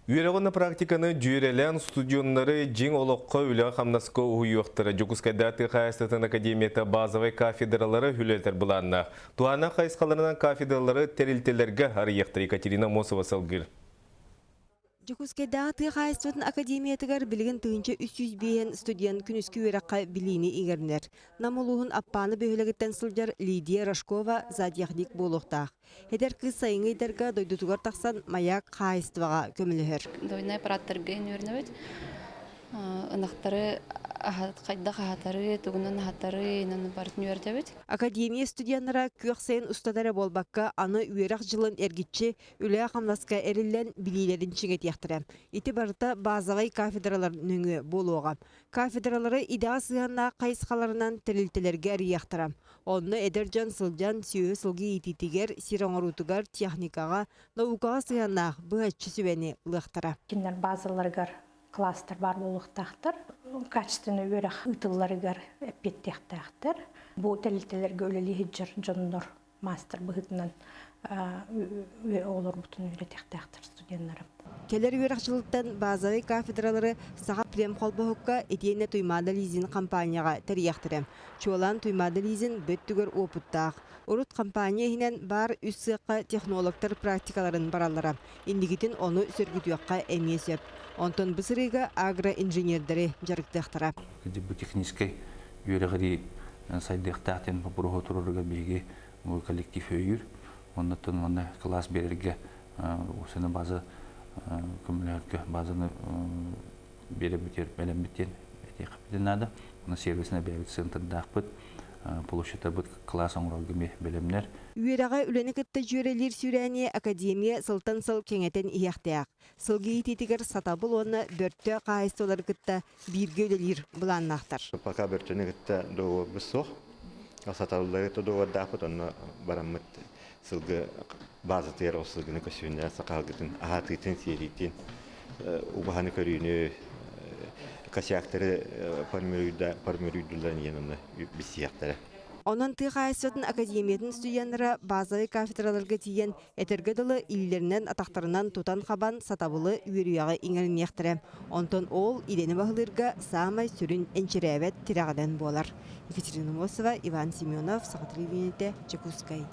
Үөрэҕи уонна практиканы дьүөрэлээн устудьуоннары дьиҥ олоххо үлэҕэ-хамнаска уһуйуохтара. Дьокуускайдааҕы тыа хаһаайыстыбатын академията базовай кафедралары үлэлэтэр былааннаах. Туһааннаах хайысхаларынан кафедралары тэрилтэлэргэ арыйыахтара Екатерина Аммосова салгыыр. Дьокуускайдааҕы тыа хаһаайыстыбатын академиятыгар билигин 1305 студент күнүскү үөрэххэ билиини иҥэринэр. Нам улууһун Аппааны бөһүөлэгиттэн сылдьар Лидия Рожкова зоотехник буолуохтаах. Эдэр кыыс сайыҥҥы ыйдарга дойдутугар тахсан маяк хаһаайыстыбаҕа көмөлөһөр. Двойной аппараттарга үөрэнэбит. Ынахтары хайдах аһатары, тугунан аһатары, инаны барытын үөрэтэбит. Академия студеннара күөх сайын устата эрэ буолбакка, аны үөрэх дьылын эргиччи үлэ-хамнаска эриллэн билиилэрин чиҥэтиэхтэрэ. Ити барыта базовай кафедралар нөҥүө буолуоҕа. Кафедралары идэҕэ сыһыаннаах хайысхаларынан тэрилтэлэргэ арыйыахтара. Онно эдэр дьон сылдьан сүөһү-сылгы иитиитигэр, сир оҥоруутугар, техникаҕа, наукаҕа сыһыаннаах быһаччы сүбэни ылыахтара. Кинилэр базаларыгар класстар баар буолуохтаахтар. Качественный үөрэх ыытылларыгар эппиэттиэхтээхтэр. Бу тэрилтэлэргэ үлэлии сылдьар дьоннор маастар быһыытынан оҕолорбутун үөрэтиэхтээхтэр студеннары. Кэлэр үөрэх дьылыттан базовай кафедралары Саха племхолбоһукка итиэннэ Туймаада Лизин компанияҕа тэрийиэхтэрэ. Чуолаан Туймаада Лизин бөттүгэр уопуттаах. Урут компания иһинэн баар үс сыахха технологтар практикаларын бараллара. Инникитин ону сөргүтүөххэ эмиэ сөп. Онтон бу сырыыга агроинженердэри дьарыктыахтара. Бу техническэй үөрэҕирии сайдыахтаах диэн боппуруоһу туруорарга биһиги коллектив өйүүр. Оннуттан уонна кылаас биэрэргэ уопсайынан база көмөлөһөргө базаны биэрэбит бэлэммит диэн этиэхпитин наада. Онон сервисинэ бэйэбит центрдаахпыт, площадьтарбыт кылаас оҥорорго эмиэ бэлэмнэр. Үөрэҕи үлэни кытта дьүөрэлиир сүүрээни академия сылтан сыл кэҥэтэн иһиэхтээх. Сылгы иитиитигэр сатабыл уонна бөртө хаһаайыстыбалары кытта бииргэ үлэлиир былааннаахтар. Пока бөртөнү кытта договорбут суох. Сатабыллары кытта договордаахпыт, онно бараммыт сылгы базатыгар ол сылгыны көсүһүннэрэн сахалгытын аһатыытын, сиэриитин, убаһаны көрүүнү, косяктары формируйдулларын иһин онно билсиэхтэрэ. Онон тыа хаһаайыстыбатын академиятын студеннара базовай кафедраларга тиийэн Этэргэ дылы, илиилэринэн-атахтарынан тутан-хабан сатабылы үөрүйэҕи иҥэриниэхтэрэ. Онтон ол идэни баһылыырга саамай сүрүн энчирээбэт тирэҕинэн буолар. Екатерина Мосова, Иван Семенов, Саха телевидениетэ, Дьокуускай.